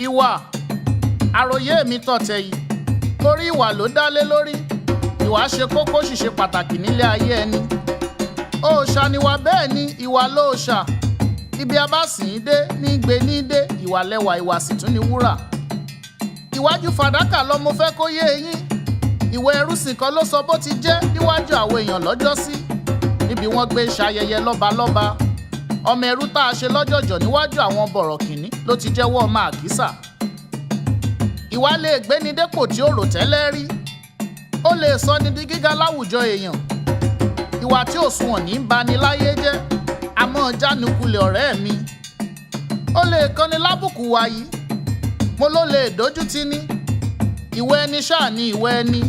Ìwà àròyé mi tọ̀tẹ̀ yìí, torí ìwà ló dá lé lórí. Ìwà ṣe kókó, sì ṣe pàtàkì nílé ayé ẹni. Òòṣà níwà, bẹ́ẹ̀ ni ìwà lóòṣà. Ibi a bá sìn ín dé ní gbé ní dé. Ìwà lẹwà, ìwà sì tún ní wúrà. Ìwájú fàdákà lọ, mo fẹ́ kó yé eyín. Ìwé ẹrúsìn kan ló sọ bó ti jẹ́ níwájú àwọn èèyàn lọ́jọ́sí, níbi wọ́n gbé ṣayẹyẹ lọ́balọ́ba. Ọmọ ẹrú tá a ṣe lọ́jọ̀jọ̀ níwájú àwọn bọ̀rọ̀kìnní ló ti jẹ́wọ́ ọmọ àkísà. Ìwà lè gbéni dépò tí ó rò tẹ́lẹ̀ rí, ó lè sọ ni di gíga láwùjọ èèyàn. Ìwà tí ò sunwọ̀n ní bani láyé jẹ́, àmọ́ jánukulẹ̀ ọ̀rẹ́ mi. Ó lè kanni lábùkù wàyí, mo ló lè dójú tì ní. Ìwà ẹni ṣáà ni ìwà ẹni,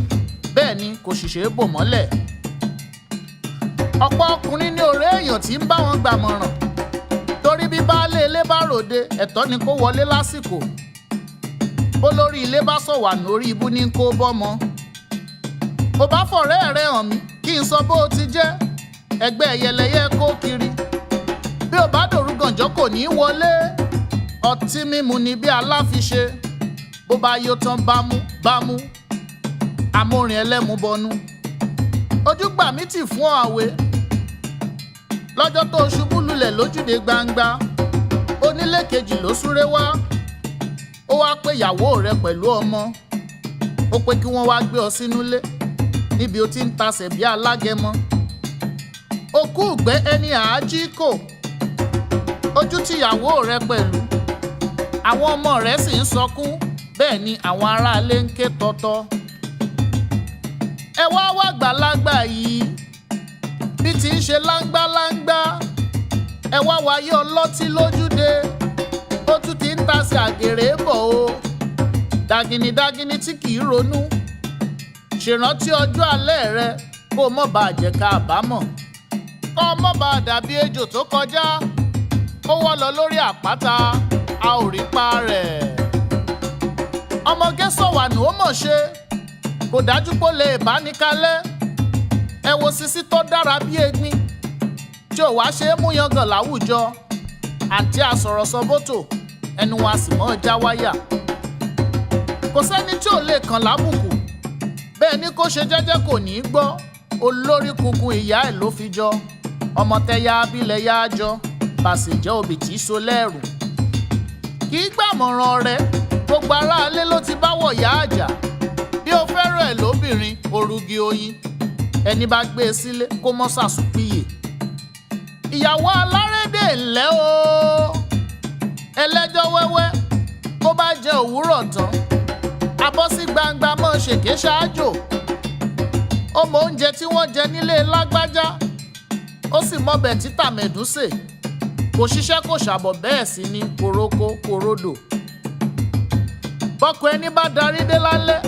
bẹ́ẹ̀ ni kò sì ṣeé bò mọ́lẹ̀. Ọ̀pọ̀ ọkùnrin ní ọ̀rẹ́ èèyàn tí ń bá wọn gbàmọ̀ràn, torí bí baálé ilé bá ròde, ẹ̀tọ́ ni kó wọlé lásìkò. Bó lórí ilé bá sọ̀wà lórí ibú ní kó bọ́mọ. Bó bá fọ̀rẹ́ rẹ hàn mí kí n sọ bó o ti jẹ́, ẹgbẹ́ ẹyẹlẹyẹ kó kiri. Bí o bá dòru gànjọ́, kò ní í wọlé. Ọtí mímu ni bí aláfiṣe, bó bá yó tán bámú bámú, amórin ẹlẹ́mu bọnú. Ojú gbà mí tì fún àwẹ̀ lọ́jọ́ tó ṣubú lulẹ̀ lójúde gbangba. Onílé kejì ló súré wá, ó wá pé ìyàwó rẹ pẹ̀lú ọmọ, ó pé kí wọ́n wá gbé ọ sínú ilé níbi ó ti ń tasẹ̀ bí alágẹmọ. Òkú ìgbẹ́ ẹni àájí kò ojú tìyàwó rẹ pẹ̀lú àwọn ọmọ rẹ sì ń sọkún, bẹ́ẹ̀ ni àwọn aráalé ń ké tọ́tọ́. Ẹ wá wá gbàlagbà yìí bí ti ń ṣe láńgbáláńgbá. Ẹ wá wáyé ọlọ́tí lójúde, ó tún ti ń tasẹ̀ àgèrè bọ̀ o. Daginidágini tí kì í ronú ṣèrántí ọjọ́ alẹ́ rẹ, kó o mọ̀ bá jẹ́ ká àbámọ̀, kó o mọ̀ bá dàbí ejò tó kọjá, ó wọ́ lọ lórí àpáta, a ò rí pa rẹ̀. Ọmọge sọ̀wànù, ó mọ̀ ṣe kò dájú pé ó lè bá ní kalẹ̀. Ẹ wo sisi tó dára bí egbin, tí ò wá ṣe é mú yangàn láwùjọ. Àǹtí àsọ̀rọ̀sọ bótò, ẹnu wa sì mọ́ já wáyà. Kò sẹ́ni tí ò lè kàn lábùkù, bẹ́ẹ̀ ni kó ṣe jẹ́jẹ́ kò ní í gbọ́. Olórí kunkun ìyá ẹ̀ ló fi jọ. Ọmọ tẹ́yà abilẹ̀ yá jọ bàṣẹ jẹ́ òbí tí í so lẹ́rù. Kì í gbàmọ̀ràn rẹ̀, gbogbo aráalé ló ti bá wọ̀yá àjà. Bí o fẹ́ràn ẹ̀ lóbìnrin, orugi oyin ẹni bá gbé e sílé kó mọ́ sàsùpìyè. Ìyàwó alárédè ńlẹ́ o, ẹlẹ́jọ́ wẹ́wẹ́, bó bá jẹ òwúrọ̀ tán, abọ́ sí gbangba mọ́ ṣèké ṣáájò. Ó mọ oúnjẹ tí wọ́n jẹ nílé lágbájá, ó sì mọbẹ̀ títà mẹ̀dúnṣe. Kò ṣiṣẹ́, kò ṣàbọ̀, bẹ́ẹ̀ sì ni kòrókó kòrodò. Bọ́kọ ẹni bá darí dé lálẹ́,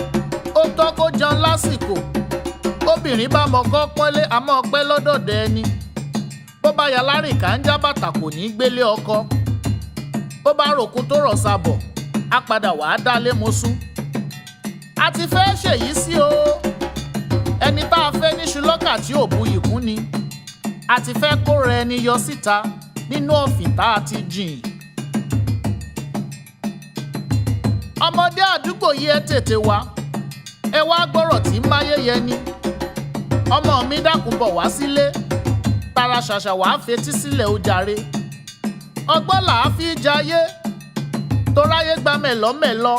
ó tọ́ kó jẹun lásìkò. Obìnrin bá mọ̀kọ́ pọ́nlé, àmọ́ pẹ́ lọ́dọ̀dẹ̀ ẹni. Bó bá ya lárìnká ń já bàtà, kò ní í gbélé ọkọ. Bó bá ròkun tó rọ̀ sabọ̀, á padà wàá dálé mosú. A ti fẹ́ ṣèyí sí o, ẹni tá a fẹ́ níṣu lọ́kà tí ò buyì kún ni. A ti fẹ́ kó rẹ ẹni yọ síta nínú ọ̀fìn tá a ti jìn. Ọmọdé àdúgbò yìí, ẹ tètè wá, ẹ wá gbọ́rọ̀ tí ń máyé ni. Ọmọ mi, dákun bọ̀ wá sílé, tara ṣàṣà wàá fetí sílẹ̀ ó jàre. Ọgbọ́n là á fi jayé, toráyé gba mẹ̀lọ́mẹ̀lọ́.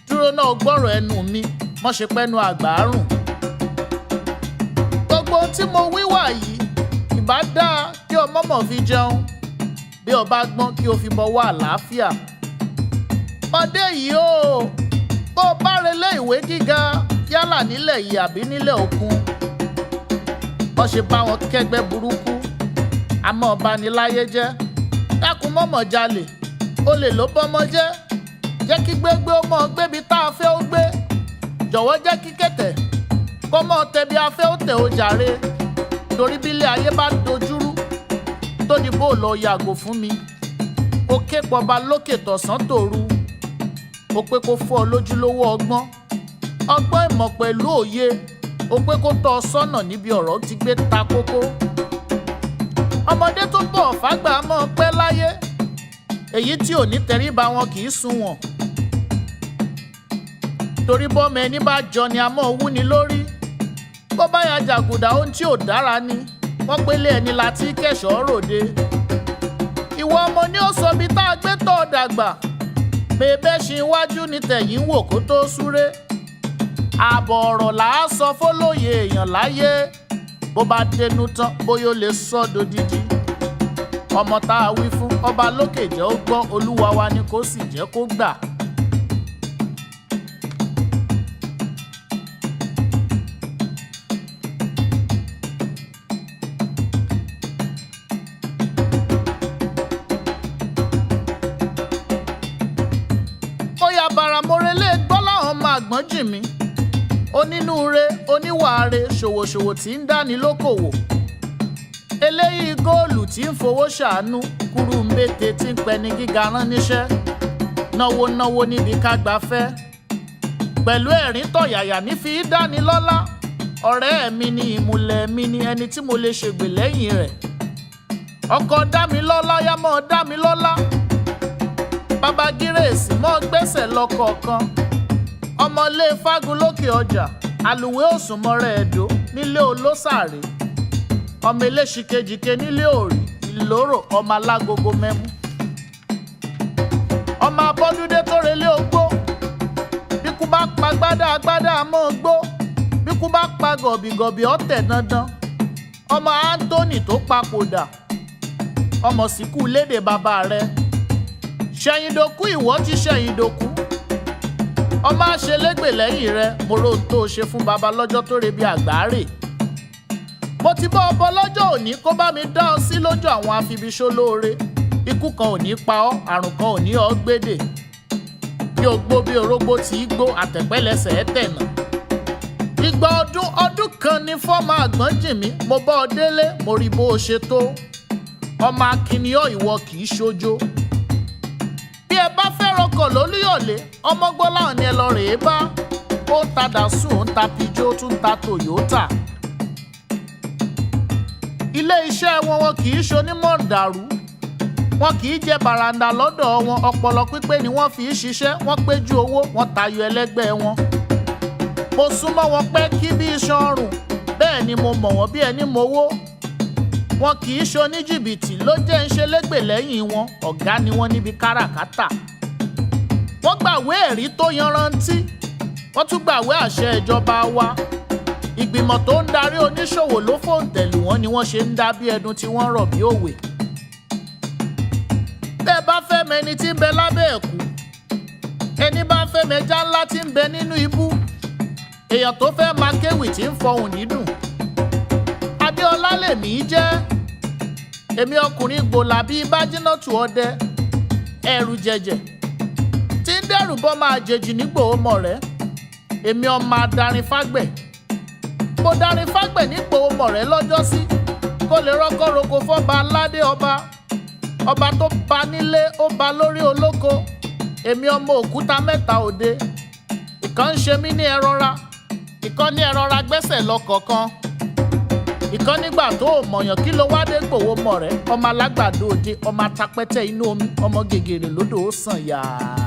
Dúró náà, gbọ́rọ̀ ẹnu mi, mọ́ ṣe pẹ́nu àgbàárùn. Gbogbo ohun tí mo wí wà yìí, ìbá dáa kí ọmọ mọ̀ fi jẹun. Bí o bá gbọ́n, kí o fi bọ̀wọ́ àlàáfíà. Ọdẹ yìí o, bó o bá relé ìwé gíga, yálà nílẹ̀ yìí àbí nílẹ̀ òkun, bó ṣe bá wọn kẹ́gbẹ́ burúkú, àmọ́ ọba-ni-láyé jẹ́. Dákun, mọ́mọ́ jalè, olè ló bọ́mọ jẹ́. Jẹ́ kí gbégbé ó mọ́ gbébi tá a fẹ́ ó gbé. Jọ̀wọ́ jẹ́ kí kẹ̀tẹ̀ kó mọ́ tẹbi a fẹ́ ó tẹ̀ ó jàre, torí bílé ayé bá dojúrú tó di bó lọ yàgò fún mi. Ó ké pọba lókè tọ̀sán tòru, ó pé kó fọ́ ọ lójúlówó ọgbọ́n, ọgbọ́n ìmọ̀ pẹ̀lú òye, ó pé kó tọ́ ọ sọ́nà níbi ọ̀rọ̀ ti gbé ta kókó. Ọmọdé tó bọ̀ fágbà mọ́ pẹ́ láyé. Èyí tí ò ní tẹríba wọn kì í sunwọ̀n. Torí bọ́mọ ẹni bá jọ ni a mọ̀ wú ni lórí. Bó bá ya jàgùdà ohun tí ò dára ni, wọ́n pélé ẹni láti kẹ̀ṣọ́ ròde. Ìwọ ọmọ ni ó sọ bí tá a gbé tọ́ dàgbà. Bèbè ṣe iwájú ni tẹ̀yìn wò kó tó súré. Ààbọ̀ ọ̀rọ̀ là á sọ fólóye èèyàn láyé. Bó bá dénú tán bóyá ó lè sọ dodidi. Ọmọ tá a wí fún ọba lókè jẹ́ ó gbọ́, olúwa wa ni kó sì jẹ́ kó gbà. Ó ya bàrà mórelé gbọ́ láwọn máa gbọ́n jì mí. Onínúure, oníwàare, ṣòwòṣòwò tí ń dáni lókòwò. Eléyìí góòlù tí ń fowó ṣàánú, kúrú mbété tí ń pẹni gíga rán níṣẹ́. Náwó náwó níbi ká gbafẹ́. Pẹ̀lú ẹ̀rín tọ̀yàyà ní fi í dáni lọ́lá. Ọ̀rẹ́ mi ni ìmùlẹ̀ mi ni ẹni tí mo lè ṣègbè lẹ́yìn rẹ̀. Ọkọ Dámilọ́lá yá mọ́ Dámilọ́lá. Bàbá Gírèsì mọ́ gbẹ́sẹ̀ lọ́kọ̀ọ̀kan. Ọmọlé Fágun lókè ọjà, àlùwé òsùnmọ́rẹ́ ẹ̀dọ́ nílé olósàrè. Ọmọ eléṣikejìke nílé òrì, ìlóró ọmọ alágogo mẹ́mú. Ọmọ abọ́dúndé tó relé ogbó. Bíkú bá pa gbádá agbádá mọ́ gbó. Bíkú bá pa gọ̀bìgọ̀bì ọ̀tẹ̀ dandan. Ọmọ Anthony tó papòdà. Ọmọ sìkú lédè bàbá rẹ̀. Ṣẹ̀yìndòkú ìwọ ti ṣẹ̀yìndòkú. Ọmọ àṣelégbè lẹ́yìn rẹ̀, mo ro ohun tó o ṣe fún baba lọ́jọ́ tó rebi àgbáre. Mo ti bọ́ ọbọ lọ́jọ́ òní kó bá mi dá ọ sí lójú àwọn afibiṣólóore. Ikú kan ò ní pa ọ́, àrùn kan ò ní ọ́ gbédè. Bí o gbó bí orógbó tí í gbó, àtẹ̀pẹ́lẹsẹ̀ ẹ̀ tẹ̀nà. Ìgbà ọdún ọdún kan ni fọ́ọ̀mù àgbọ̀n jì mí, mo bọ́ ọ délé, mo rí bó o ṣe tó. Ọmọ akínyọ́ ìwọ kì í ṣojo. Bí ẹ bá fẹ́ rọkọ̀ lólúyọ̀lé, ọmọgbọ́láhàn ni ẹ lọ rèé bá. Ó ń ta Datsun, ó ń ta Peugeot, ó tún ń ta Toyota. Ilé iṣẹ́ wọn wọn kì í ṣonímọ̀ dàrú. Wọn kì í jẹ bàràǹdà lọ́dọ̀ wọn, ọpọlọ pípé ni wọ́n fi ń ṣiṣẹ́, wọ́n péjú owó, wọ́n tayọ ẹlẹ́gbẹ́ wọn. Mo súnmọ́ wọn pẹ́ kí bí iṣan ọrùn, bẹ́ẹ̀ ni mo mọ̀ wọ́n bí ẹni mowó. Wọn kì í ṣoníjìbìtì ló jẹ́ ń ṣe légbè lẹ́yìn wọn, ọ̀gá ni wọ́n níbi káràkátà. Wọ́n gbàwé ẹ̀rí tó yanrantí, wọ́n tún gbàwé àṣẹ ìjọba wa. Ìgbìmọ̀ tó ń darí oníṣòwò ló fòǹtẹ̀lù wọn ni wọ́n ṣe ń dá bí ẹdun tí wọ́n rọ̀ bí òwe. Tẹ́ ẹ bá fẹ́ mẹni tí ń bẹ lábẹ́ ẹ̀kú, ẹni bá fẹ́ mẹja ńlá tí ń bẹ nínú ibú, èèyàn tó fẹ́ máa kéwì tí ń fọhùn dídùn. Adéọlá lèmi jẹ́, èmi ọkùnrin gbòòlà bíi Bájínátù ọdẹ, ẹ̀rù jẹ̀jẹ̀ tí ń dẹ́rù bọ́ máa jèjì nígbò ọmọ rẹ̀. Èmi ọmọ adarin fágbẹ̀. Mo darin fágbẹ̀ nígbò ọmọ rẹ̀ lọ́jọ́sí kó lè rọ́kọ́ roko fọ́ba aládé ọba. Ọba tó ba nílé ó ba lórí olóko. Èmi ọmọ òkúta mẹ́ta òde. Ìkan ń ṣe mí ní ẹrọra, ìkan ní ẹrọra gbẹ́sẹ̀ lọ kọ̀ọ̀kan. Ìkan nígbà tó o mọ̀yàn kí ló wá dé gbòwó mọ̀ rẹ́. Ọmọ alágbàdo òde, ọmọ atapẹ́tẹ́ inú omi, ọmọ gègèrè lódò ó sàn yàá.